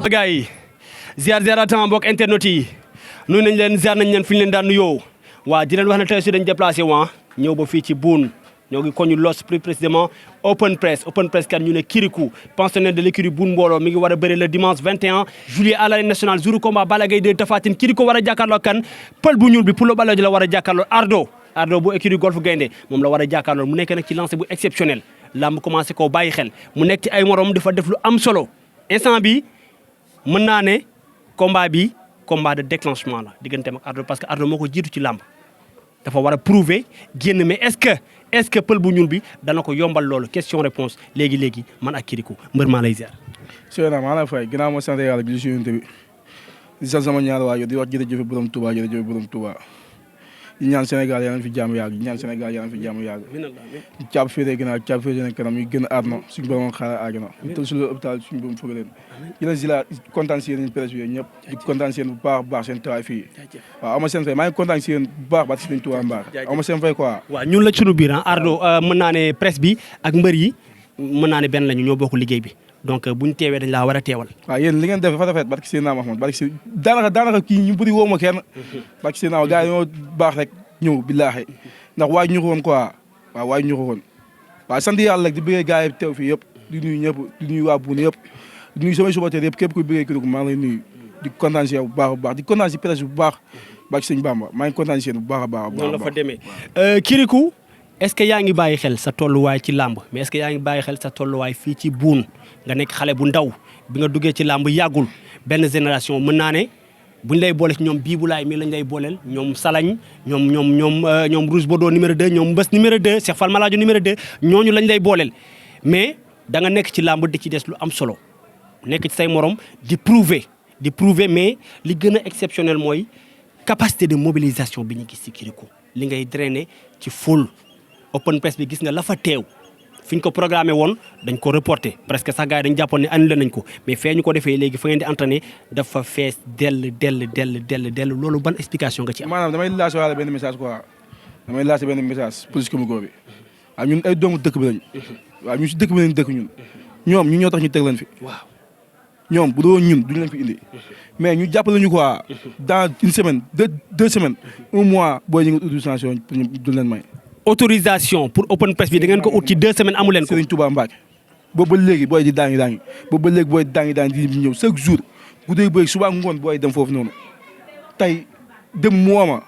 gars yi ziar mbokk internet yi nuyu nañ leen ziar nañ leen fi ñu leen daan nuyoo waa di leen wax ne tey si dañ déplacé waa ñëw ba fii ci Boune ñoo ngi koñu Loos plus précisément open press kan ñu ne Kirikou pensionnaire de l'écurie Boune Mbollo mi ngi war a bëri le dimanche 21 juillet à l'arène nationale jour combat Balla Gaye 2 Tapha Tine Kirikou war a jàkkaarloo kan pël bu ñuul bi Pulo Balla la war a jàkkaarloo Ardo bu écurie Golf Gaynde moom la war a jàkkaarloo mu nekk nag ci lancé bu exceptionnel lamb commencé koo bàyyi xel mu nekk ci ay morom dafa def lu am solo instant bi mën naa ne combat bi combat de déclenchement la digganteem ak Ardo parce que Ardo moo ko jiitu ci làmb dafa war a prouver génn mais est-ce que pël bu ñuul bi dana ko yombal loolu question réponse léegi man ak Kirikou mbër maa lay ziar. sëñ bi maa lay fay ginnaaw ma sant yàlla bi si yonent bi di sant sama ñaar waajur di wax jërëjëf borom Touba jërëjëf borom Touba di ñaan Sénégal yàlla na fi jàmm yàgg di ñaan Sénégal yàlla na fi jàmm yàgg di caab féetee ginnaaw caab féetee kanam yi gën a aar na suñu borom xaaral aajana ñu tël suñu hôpital suñu borom fëgg leen di leen zila kontaan si yéen presse bi ñëpp di kontaan si yéen bu baax seen tawaay fii waaw ama seen fay maa ngi kontaan si yéen bu baax ba si Touba Mbar ama seen fay quoi waaw ñun la suñu biir Ardo mën naa ne presse bi ak mbër yi mën naa ne benn lañu ñoo bokk liggéey bi donc bu ñu teewee dañ laa war a teewal waaw yéen li ngeen def dafa rafet barki Seydina Mahamad barki si daanaka kii ñu bëri woo ma kenn barki Seydina gars yi ñoo baax rek ñëw billaahi ndax waaj ñu ko woon quoi waaw waaj ñu ko woon waaw sant yàlla rek di bëggee gars yi teew fii yëpp di nuyu ñëpp di nuyu waa Boune yëpp di nuyu samay supporters yëpp képp kuy bëggee Kirikou maa ngi lay nuyu di kontaan si yow bu baax di kontaan si presse bu baax barki Sëñ Bamba maa ngi kontaan si yéen bu baax a baax noonu la fa demee Kirikou est-ce que yaa ngi bàyyi xel sa tolluwaay ci làmb mais est-ce que yaa ngi bàyyi xel sa tolluwaay fii ci Boune nga nekk xale bu ndaw bi nga duggee ci làmb yàggul benn génération mën naa ne buñ lay boole ci ñoom Biibulaay mii lañ lay booleel ñoom Salañ ñoom Rouge Bordeaux numéro 2 ñoom Mbës numéro 2 Cheikh Fall Maladio numéro 2 ñooñu lañ lay booleel mais da nga nekk ci làmb di ci des lu am solo nekk ci say morom di prouver mais li gën a exceptionnel mooy capacité de mobilisation bi ñu gis ci Kirikou li ngay drainer ci full open press bi gis nga la fa teew fi ñu ko programmé woon dañ ko reporté presque sax gars yi dañ jàppoon ne annulé nañ ko mais fee ñu ko defee léegi fa ngeen di entraîné dafa fees dell loolu ban explication nga ci am. maanaam damay lancé waale benn message quoi damay lancé benn message police Comico bi waaw ñun ay doomu dëkk bi lañ waaw ñun si dëkk bi lañ dëkk ñun ñoom ñun ñoo tax ñu teg leen fi waaw ñoom bu doon ñun duñu leen fi indi mais ñu jàppale ñu quoi dans une semaine deux semaines un mois booy ñu ngi autorisation pour ñu du leen may. autorisation pour open press bi da ngeen ko ut ci 2 semaines amu leen ko. Serigne Touba Mbacke boobu ba léegi booy di daangi boobu ba léegi booy di di ñëw chaque jour guddi bëgg suba ngoon booy dem foofu noonu tey dem mu woo ma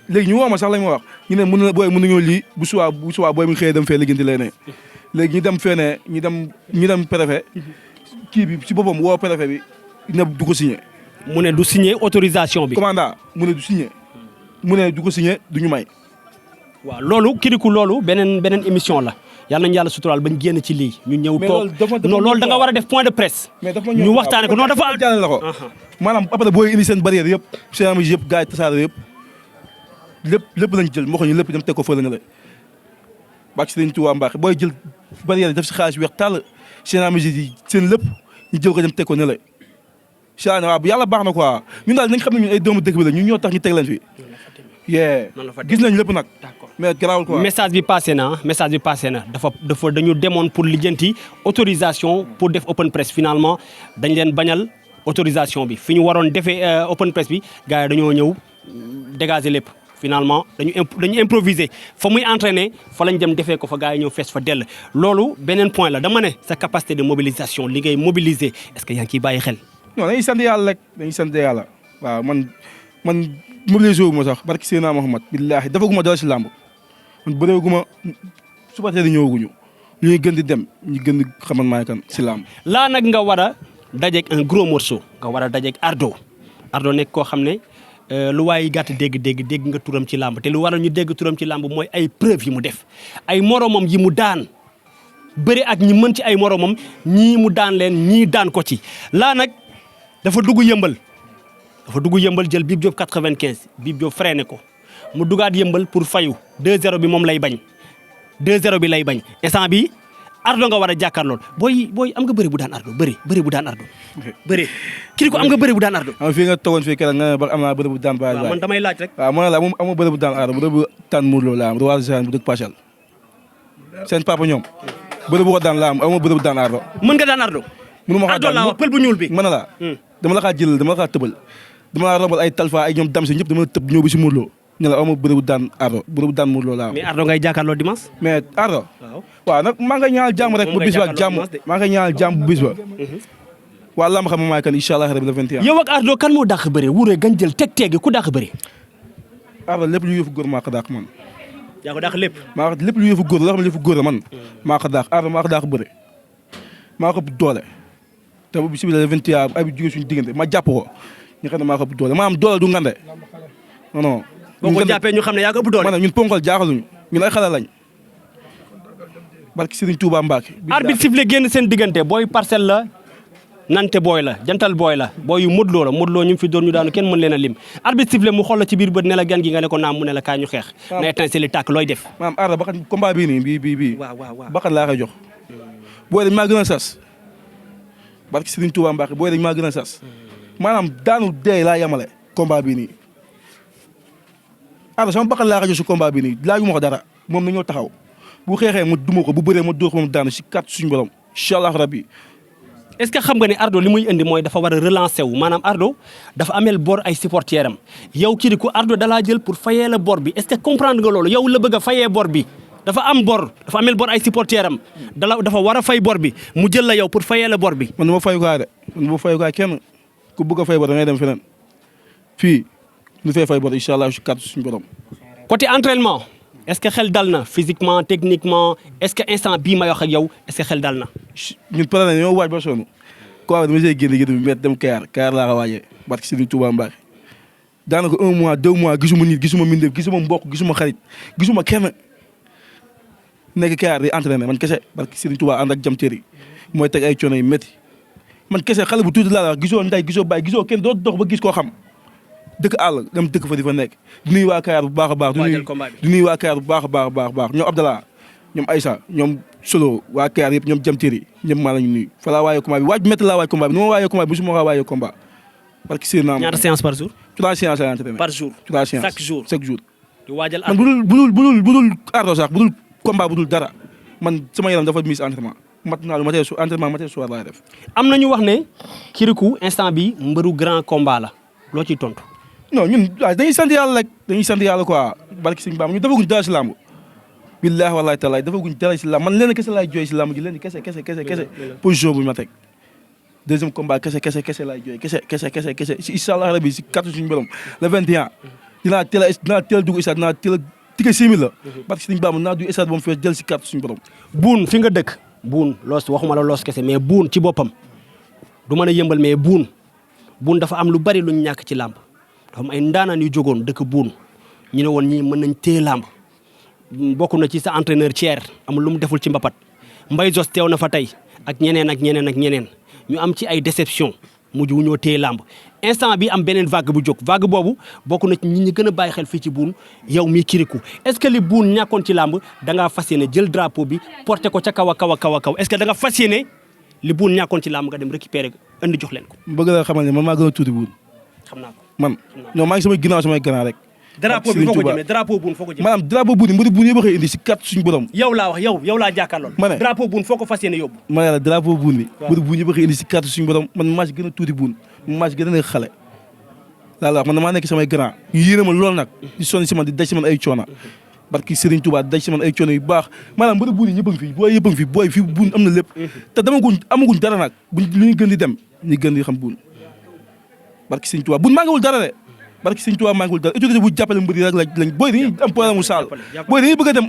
léegi ñu woo ma sax lañ ma wax ñu ne mën nañoo lii bu subaa booy mu xëyee dem fee liggéeyante leen ne léegi ñu dem fee ne ñu dem préfet kii bi si boppam woo préfet bi ne du ko signé. mu ne du signé autorisation bi. commandant mu ne du signé du ko signé du ñu may. waaw loolu Kirikou loolu beneen émission la yàlla nañu yàlla suturaal bañ génn ci lii ñu ñëw toog non loolu da nga war a def point de presse ñu waxtaane ko non dafa jàllale la ko maanaam après booy indi seen barrière yëpp seen am yëpp gars yi tasaare yëpp lépp lañ jël moo ko ñu lépp dem teg ko fële nga la bak si dañ Tuubaa Mbàkke booy jël barrière yi def si xaalis weex tàll seen am yi seen lépp ñu jël ko dem teg ko ne la saan waaw bu yàlla baax na quoi ñun daal nañ xam ne ñun ay doomu dëkk bi la ñun ñoo tax ñu teg leen fi gis nañ lépp nag mais garaawul quoi message bi passé na dafa dañu demoon pour lijjanti autorisation pour def open press finalement dañ leen bañal autorisation bi fi ñu waroon defee open press bi gars yi dañoo ñëw dégager lépp finalement dañu improviser fa muy entraîner fa lañ dem defee ko fa gars yi ñëw fees fa dell loolu beneen point la dama ne sa capacité de mobilisation li ngay mobiliser est-ce que yaa ngi ciy bàyyi xel. non dañuy sant yàlla rek dañuy sant yàlla waaw man mobilisé wu ma sax barki Seydina Mahamad billaahi defaguma dara si làmb man bëreeguma suba teel ñëwaguñu ñuy gën di dem ñu gën di xamal maay kan si làmb. laa nag nga war a dajeeg un gros morceau nga war a dajeeg Ardo nekk koo xam ne lu waay gàtt dégg nga turam ci làmb te lu waral ñu dégg turam ci làmb mooy ay preuve yi mu def ay moromam yi mu daan bëri ak ñi mën ci ay moromam ñii mu daan leen ñii daan ko ci laa nag dafa dugg yëmbal jël Bib Diop 95 Bib Diop freiné ko mu dugaat yëmbal pour fayu 2-0 bi moom lay bañ 2-0 bi lay bañ instant bi Ardo nga war a jàkkaarlool booy am nga bëri bu daan Ardo bëri bu daan Ardo bëri Kirikou am nga bëri bu daan Ardo am fii nga toogoon fii keroog nga ne ba am naa bëri bu daan Baye man damay laaj rek waaw man la am ama bëri bu daan Ardo bëri bu daan Modou Lo la am roi bu dëkk Pachal seen papa ñoom bëri bu ko daan la am ama bëri bu daan Ardo mën nga daan Ardo mënu ma Ardo laa wax pël bu ñuul bi mën na la dama la xaa jël dama la xaa tëbal dama la robal ay talfa ay ñoom dam si ñëpp dama la tëb ñëw bi si Modou Lo ne la ama bëri bu daan Ardo bëri bu daan Modou Lo la am mais Ardo ngay jàkkaarloo dimanche mais Ardo waaw nag maa ngi ñaanal jàmm rek bu bis ba jàmm maa ngi ñaanal jàmm bu bis ba waa lamb xam maay kan incha allah rabi le 21 yow ak Ardo kan moo dàq bëre wuure gan jël teg ku dàq bëre Ardo lépp lu yëfu góor maa ko dàq man yaa ko dàq lépp maa ko lépp lu yëfu góor loo xam ne yëfu góor la man maa ko dàq Ardo maa ko dàq bëre maa ko doole te bu bis bi le 21 ay bi jóge suñu diggante ma jàpp ko ñu xam ne maa ko doole maanaam doole du ngande non boo ko jàppee ñu xam ne yaa ko ëpp doole maanaam ñun ponkal jaaxaluñu ñun ay xale lañ barki Serigne Touba Mbacke arbitre sifflé génn seen diggante booy parcelle la nante booy la jantal booy la booy yu Modou Lo ñu fi doon ñu daanu kenn mën leen a lim arbitre sifflé mu xool la ci biir bët ne la gan gi nga ne ko naam mu ne la kaay ñu xeex na étincelle tàkk looy def maanaam Ardo ba xam combat bii nii bii waaw ba xam laa koy jox booy dañ maa gën a sas barki Serigne Touba Mbacke booy dañ maa gën a sas maanaam daanu dee laa yemale combat bii nii Ardo sama bakkan laa koy jox si combat bii nii laaju ma ko dara moom na ñoo taxaw bu xeexee ma duma ko bu bëree ma dóor ko moom daanu si kàttu suñu borom incha allah rabbi est-ce que xam nga ne Ardo li muy indi mooy dafa war a relancer wu maanaam Ardo dafa ameel bor ay supporters am yow Kirikou Ardo dalaa jël pour fayee la bor bi est-ce que comprendre nga loolu yow la bëgg a fayee bor bi dafa am bor dafa ameel bor ay supporters am dafa war a fay bor bi mu jël la yow pour fayee la bor bi. man du ma fayukaay de man du ma fayukaay kenn ku bëgg a fay bor da ngay dem feneen fii lu fay fay bor incha allah si kàttu suñu borom. côté entraînement est-ce que xel dal na physiquement techniquement est-ce que instant bii may wax ak yow est-ce que xel dal na. ñun pare nañ ñoo waaj ba sonn quoi dama see génn bi met dem Kayar laa ko waajee barki Serigne Touba Mbacke daanaka 1 mois 2 mois gisuma nit gisuma mbindeef gisuma mbokk gisuma xarit gisuma kenn nekk Kayar di entraîné man kese barki Serigne Touba ànd ak jam téeri mooy teg ay coono yu métti man kese xale bu tuuti laa la wax gisoo nday gisoo baay gisoo kenn doo dox ba gis koo xam dëkk àll dem dëkk fa di fa nekk di nuyu waa Kayar bu baax a baax di nuyu waa Kayar bu baax a baax ñoom Abdallah ñoom Aïssa ñoom Solo waa Kayar yëpp ñoom jam téeri ñëpp maa lañu nuyu fa laa waayee combat bi waaj métti laa waaj combat bi ni ma waayee combat bi su ma waayee combat parce que seen naam ñaata séance par jour 3 séances à l'entraînement par jour 3 séances chaque jour di waajal man budul Ardo sax budul combat budul dara man sama yaram dafa mis entraînement matinal matin soir entraînement matin soir laay def am na ñu wax ne Kirikou instant bi mbëru grand combat la loo ciy tontu non ñun waaw dañuy sant yàlla rek dañuy sant yàlla quoi barki Sëñ Bamba ñu defaguñ dara si làmb billaahi wallaahi taala defaguñ dara si làmb man leen kese laay jooy si làmb gi leen kese position bu ma teg deuxième combat kese laay jooy kese si incha allah rabi si kàttu suñu borom le 21 dinaa teel a dugg stade dinaa teel a tige 6 000 la barki Sëñ Bamba dinaa dugg stade ba mu fees jël si kàttu suñu borom buun fi nga dëkk buun loos waxuma la loos kese mais buun ci boppam du mën a yëmbal mais buun dafa am lu bari luñ ñàkk ci làmb dafa am ay ndaanaan yu jógoon dëkk buun ñu ne woon ñii mën nañ téye làmb bokk na ci sa entraîneur Thier amul lu mu deful ci mbapat Mbaye Jos teew na fa tey ak ñeneen ñu am ci ay déception mujj wu ñoo téye làmb instant bi am beneen vague bu jóg vague boobu bokk na ci ñi gën a bàyyi xel fii ci buun yow mii Kirikou est-ce que li buun ñàkkoon ci làmb da ngaa fas yéene jël drapeau bi porté ko ca kaw a kaw est-ce que da nga fas yéene li buun ñàkkoon ci làmb nga dem récupérer indi jox leen ko. bëgg la xamal ne man maa gën a tuuti buun. xam naa ko man non maa ngi samay ginnaaw samay gannaaw rek. drapeau bi foo ko jëmee drapeau buun foo ko jëmee. maanaam drapeau buun yi mbëri buun yëpp a koy indi si kàttu suñu borom. yow laa wax yow laa jàkkaarlool. ma ne drapeau buun foo ko fas yéene yóbbu. ma ne la drapeau buun bi. mbëri buun yëpp a koy indi si kàttu suñu borom man maa si gën a tuuti buun maa si gën a nekk xale. laa la wax man damaa nekk samay grand ñu yéene ma lool nag di sonn si man di daj si man ay coono barki Serigne Touba daj si man ay coono yu baax maanaam mbëri buun yi ñëpp a ngi fi booy yëpp a ngi fi booy fi buun am na lépp te amaguñ dara nag buñ lu ñu gën di dem ñu gën di xam buun barki Serigne Touba buun màngawul dara de barki Serigne Touba màngawul dara autorité bu jàppale mbëri rek lañ booy dañuy am problème mu saal booy dañuy bëgg a dem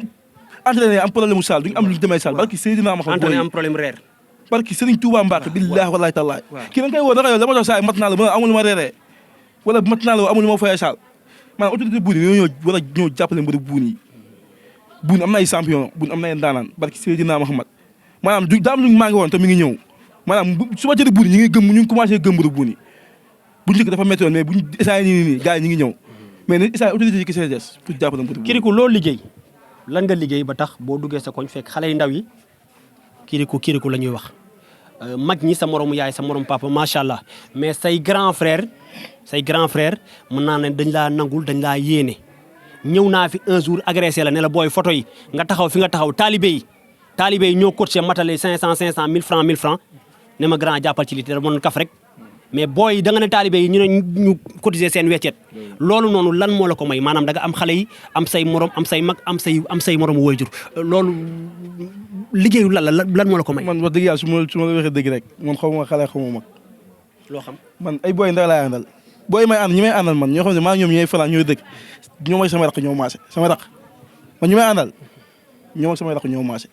entraîné am problème mu saal duñu am lu ñu demee saal barki Seydina ma xam entraîné am problème reer barki Serigne Touba Mbacke billaahi wallaahi taala kii da nga koy woo naka yow dama dox saa mat naa la mën a amul ma reeree wala mat naa la amul ma fayee saal maanaam autorité buun yi ñoo war a ñoo jàppale mbëri buun yi buun am na ay champion buun am na ay ndaanaan barki Seydina Muhammad maanaam du daam luñu maa ngi woon te mi ngi ñëw maanaam su ma jëlee buun yi ñu ngi commencé gëm mbëri buun yi bu njëkk dafa métti woon mais buñ essayé nii gars yi ñu ngi ñëw mais ne essayé autorité yi kese des pour jàppale mbëri buun. Kirikou loolu liggéey lan nga liggéey ba tax boo duggee sa koñ fekk xale yu ndaw yi kiriku la ñuy wax mag ñi sa moromu yaay sa morom papa macha allah mais say grand frère mën naa ne dañ laa nangul dañ laa yéene ñëw naa fi un jour agressé la ne la booy photo yi nga taxaw fi nga taxaw taalibe yi ñoo coaché matale 500 1000 francs ne ma grand jàppal ci li te da moon kaf rek mais booy da nga ne taalibe yi ñu cotiser seen weccet loolu noonu lan moo la ko may maanaam da nga am xale yi am say morom am say mag am say morom waajur loolu liggéeyu lan moo la ko may. man wax dëgg yàlla su ma la waxee dëgg rek man xaw ma xale xaw ma mag. loo xam man ay booy ndaw laay àndal booy may ànd ñi may àndal man ñoo xam ne maa ñoom ñooy fanaan ñooy dëkk ñoo may sama raq ñoo maase sama raq man ñi may àndal ñoo ak sama raq ñoo maase.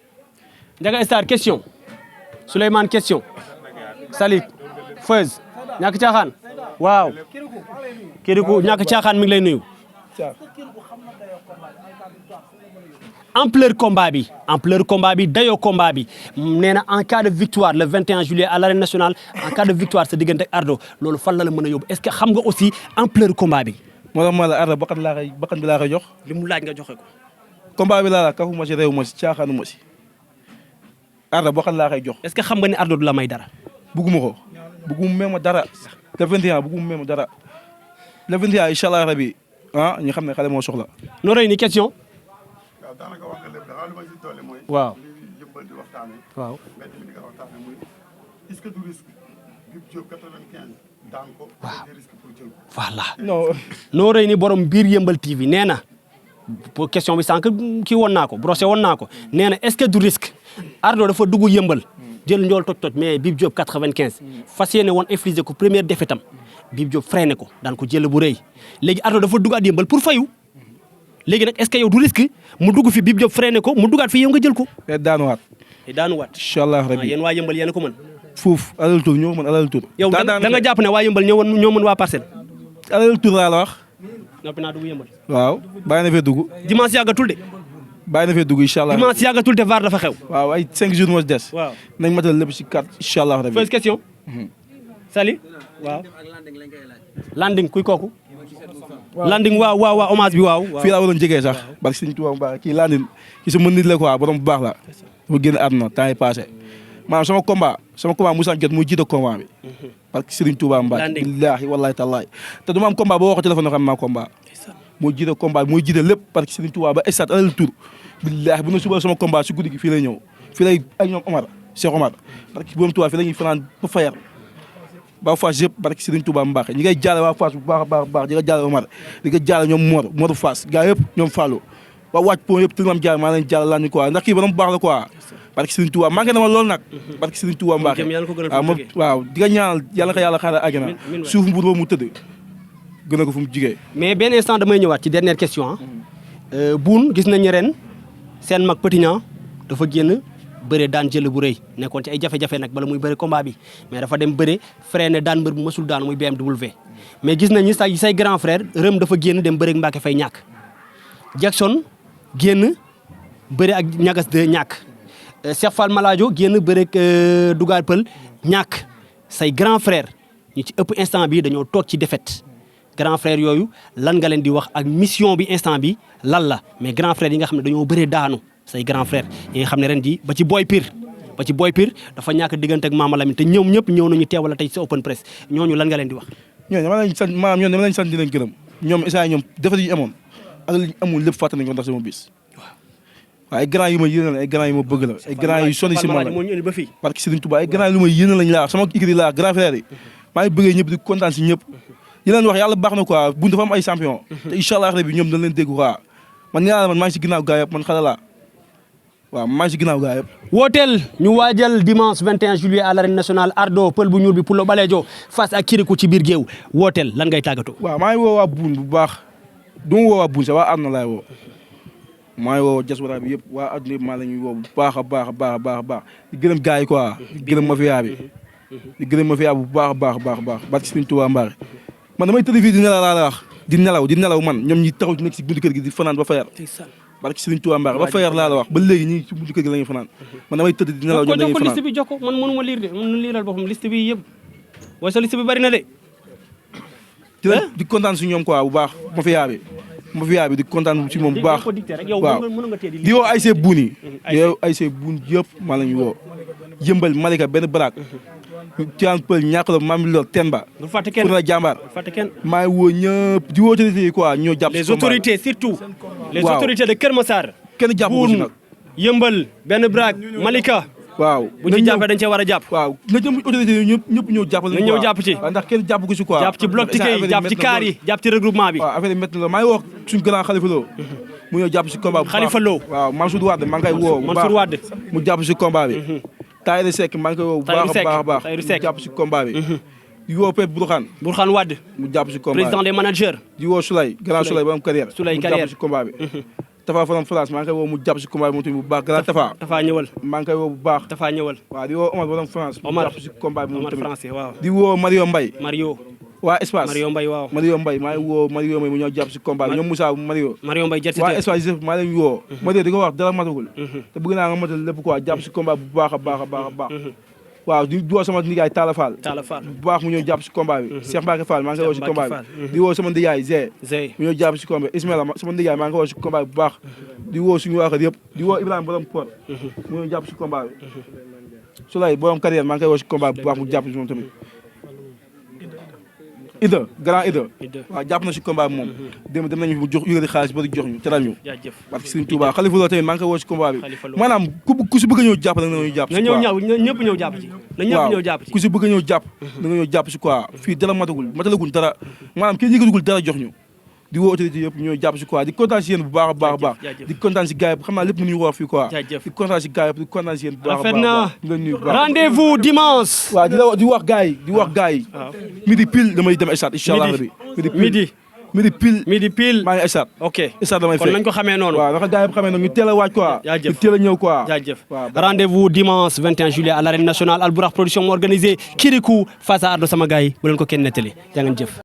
Ndiaga Star question Souleymane question Salik Feuz ñàkk caaxaan waaw Kirikou ñàkk caaxaan mi ngi lay nuyu. ampleur combat bi dayoo combat bi nee na en cas de victoire le 21 juillet à l'arène nationale en cas de victoire sa diggante ak Ardo loolu fan la mën a yóbbu est-ce que xam nga aussi ampleur combat bi. moo tax ma la Ardo bakkan bi laa koy jox. li mu laaj nga joxe ko. combat bi laa la kafu ma si réew ma si caaxaanu ma si Ardo bakkan laa koy jox. est-ce que xam nga ne Ardo du la may dara. bugguma ko bugguma même dara le 21 bugguma même dara le 21 incha allah rabi ñu xam ne xale moo soxla. noo rëy ni question. waaw daanaka wax nga lépp dafa lu ma si doole mooy. waaw li yëmbal di waxtaanee. waaw mbedd mi di nga waxtaanee muy est-ce que du risque Bib Diop 95 daan ko. waaw des risques pour jël ko. voilà. non. noo rëy ni borom biir yëmbal TV nee na pour question bi sànq kii woon naa ko brossé woon naa ko nee na est-ce que du risque Ardo dafa dugg yëmbal jël njool toj mais Bib Diop 95 fas yéene woon infliger ko première défaite am Bib Diop freiné ko daan ko jël bu rëy léegi Ardo dafa duggaat yëmbal pour fayu. léegi nag est-ce que yow du risque mu dugg fi Bib Diop freiné ko mu duggaat fi yow nga jël ko. te daanuwaat. incha allah rabi yéen waa yëmbal yéen a ko mën. fuuf alal tur ñoo mën alal tur. yow da nga jàpp ne waa yëmbal ñoo mën waa parcelle. alal tur laa la wax. noppi naa dugg yëmbal. waaw bàyyi na fee dugg. dimanche yàggatul de. bàyyi na fee dugg incha allah. dimanche yàggatul te VAR dafa xew. waaw ay 5 jours moo si des. waaw nañ matal lépp si 4 incha allah rabi. first question. Sali waaw. landing kuy kooku. landing waaw hommage bi waaw. fii laa waroon jegee sax parce que Sëñ Tuubaa baax kii landing ki sama nit la quoi borom bu baax la dafa génn àdduna temps yi passé maanaam sama combat Moussa jot muy jiite combat bi parce que Sëriñ Tuubaa Mbacke billaahi wallaahi tallaahi te du ma am combat boo wax téléphone xam maa combat mooy jiite combat bi mooy jiite lépp parce que Sëriñ Tuubaa ba stade alal tour billaahi bu na suba sama combat si guddi gi fii lay ñëw fii lay ak ñoom Omar Cheikh Omar parce que borom Tuubaa fii la ñuy fanaan ba fayar ba Fass yëpp barke Serigne Touba Mbacke ñi ngay jaale waa Fass bu baax a baax di nga jaale Omar di nga jaale ñoom Mor Fass gaa yëpp ñoom Fallou waa wàcc po yëpp tënam jaale maa leen jaale laan ni quoi ndax kii ba mu baax la quoi barke Serigne Touba manqué na ma loolu nag barke Serigne Touba Mbacke waaw di nga ñaanal yàlla ko yàlla xaaral àjjana suuf mbuur ba mu tëdd gën a ko fu mu jigee mais benn instant damay ñëwaat ci dernière question Boune gis nañu ren seen mag Petit Niang dafa génn bëre daan jël bu rëy nekkoon ci ay jafe-jafe nag bala muy bëre combat bi mais dafa dem bëre freiné daan mbër bu mësul daan muy BMW mais gis nañu say grand frère Rëm dafa génn dem bëre ak Mbacke Faye ñàkk Jackson génn bëre ak ñagas de ñàkk Cheikh Fall Maladio génn bëre ak Dougar Pël ñàkk say grand frère ñu ci ëpp instant bi dañoo toog ci défaite grand frère yooyu lan nga leen di wax ak mission bi instant bi lan la mais grand frère yi nga xam ne dañoo bëre daanu say grand frère yi nga xam ne ren ji ba ci Boy Pire dafa ñàkk diggante ak Mama Lamine te ñoom ñëpp ñëw nañu teewal la tey sa open press ñooñu lan nga leen di wax. ñooñu dama leen sant maanaam ñoom dama leen sant di leen gërëm ñoom instant ñoom defar yi amoon ak li ñu amul lépp fàtte nañ ko ndax sama bis. waaw ay grand yu ma yéene la ay grand yu ma bëgg la ay grand yu sonni si man la parce que Serigne Touba ay grand yu ma yéene lañ laa sama écrit laa grand frère yi maa ngi bëggee ñëpp di kontaan si ñëpp yi leen wax yàlla baax na quoi bu dafa am ay champion te incha allah rabbi ñoom dañ leen dégg quoi man ñaanal man maa ngi si ginnaaw gaa yëpp man xale laa waaw maa ngi si ginnaaw gaa yëpp wooteel ñu waajal dimanche 21 juillet à l'arène nationale Ardo pël bu ñuul bi Pulo Balejo face ak Kirikou ci biir géew wooteel lan ngay tàggatoo. waaw maa ngi woo waa Boune bu baax du ma woo waa Boune sax waa àdduna laay woo maa ngi woo diaspora bi yëpp waa àdduna yëpp maa la ñuy woo bu baax a baax a baax a baax a baax di gërëm gars yi quoi di gërëm mafia bi di gërëm mafia bu baax a baax a baax a baax barke Serigne Touba Mbacke man damay tëdd fii di nelaw laa la wax di nelaw man ñoom ñi taxaw nekk si buntu kër gi di fanaan ba fayar barke Serigne Touba Mbacke ba fayar laa la wax ba léegi ñi si buntu kër gi la ñuy fanaan man damay tëdd di nelaw ñoom dañuy fanaan liste bi jox ko man mënuma lire de mën na liiral boppam liste bi yëpp waaye sa liste bi bari na de di kontaan si ñoom quoi bu baax mafia bi di kontaan si moom bu baax waaw di woo ay see buun yi di woo ay see buun yëpp maa la ñu woo Yëmbal Malika benn baraak Tivaouane Peulh Niakhar Bambilor Tenba bul fàtte kenn pour la jàmbaar bul fàtte kenn maa ngi woo ñëpp di woo autorités yi quoi ñoo jàpp les autorités surtout les Waaw. autorités de Kër Massar kenn jàpp ko si Boune nag Yëmbal benn baraak Malika waaw bu ñu jàppee dañ cee war a jàpp waaw na jëm autorités yi ñëpp ñëw jàppale na ñëw jàpp ci waaw ndax kenn jàpp ko si quoi jàpp ci bloc ticket yi jàpp ci kaar yi jàpp ci regroupement bi waaw affaire yi métti na la maa ngi wax suñu grand Khalifa Lo mu ñëw jàpp si combat bi Khalifa Lo waaw Mansour Wade maa ngi koy woo bu baax Mansour Wade mu jàpp si combat bi Tahirou Seck maa ngi koy woo bu baax a baax Tahirou mu Seck jàpp si combat bi di woo Pep Bourkhane Bourkhane Wade mu jàpp si combat président bi des managers di woo Souley grand Souley borom carrière Souley mu carrière jàpp si combat bi Tafa Faram France maa ngi koy woo mu jàpp si combat bi moom tamit bu baax grand Tafa Tafa ñëwal maa ngi koy woo bu baax Tafa ñëwal waaw di woo Omar borom France mu Omar jàpp si combat bi moom Omar tamit français waaw di woo Mario Mbaye Mario waa espace Mario Mbaye waaw Mario Mbaye maa ngi woo Mario Mbaye mu ñëw jàpp si combat bi ñoom Moussa Mario Mario Mbaye jet waa espace yëpp maa leen woo Mario di ko wax dara matagul te bëgg naa nga matal lépp quoi jàpp si combat bu baax a baax a baax a baax waaw di woo sama ndigaay Talla Fall Talla Fall bu baax mu ñëw jàpp si combat bi Cheikh Mbacke Fall maa ngi koy woo si combat bi di woo sama ndigaay Zé Zey mu ñëw jàpp si combat bi Ismaïla sama ndigaay maa ngi koy woo si combat bi bu baax di woo suñu waa kër yëpp di woo Ibrahima borom Port mu ñëw jàpp si combat bi Souley borom carrière maa ngi koy woo si combat bi bu baax mu jàpp si moom tamit Ida grand Ida waaw jàpp na si combat bi moom dem nañu mu jox yëgati xaalis ba di jox ñu teral ñu jaajëf parce que Serigne Touba Khalifa Lo tamit maa ngi koy woo si combat bi Khalifa Lo. maanaam ku si bëgg a ñëw jàpp nag na nga ñëw jàpp na si ñëw quoi ñaaw ñëpp ñëw jàpp ci na ñëpp ñëw jàpp ci ku si bëgg a ñëw jàpp na nga ñëw jàpp si quoi fii dara matalagul dara maanaam kenn yëgatugul dara jox ñu di woo autorité yëpp ñoo jàpp si quoi di kontaan si yéen bu baax a baax a baax jaajëf. di kontaan si gars yi xam naa lépp mënuñu wax fii quoi Jaajëf. di kontaan si gars yi di kontaan si yéen bu baax a rafet baax na di leen nuyu bu baax rendez-vous dimanche waaw di wax gars yi di wax gars yi midi pile damay dem stade incha allah rabi midi pile maa ngi stade ok stade damay kon fekk nañ ko xamee noonu waaw naka gars yi xamee noonu ñu teel a waaj quoi Jaajëf. ñu teel a ñëw quoi jaajëf waaw rendez-vous dimanche 21 juillet à l'arène nationale Albourakh production moo organisé Kirikou face à Ardo sama gars yi bu leen ko kenn nettali jaa ngeen jëf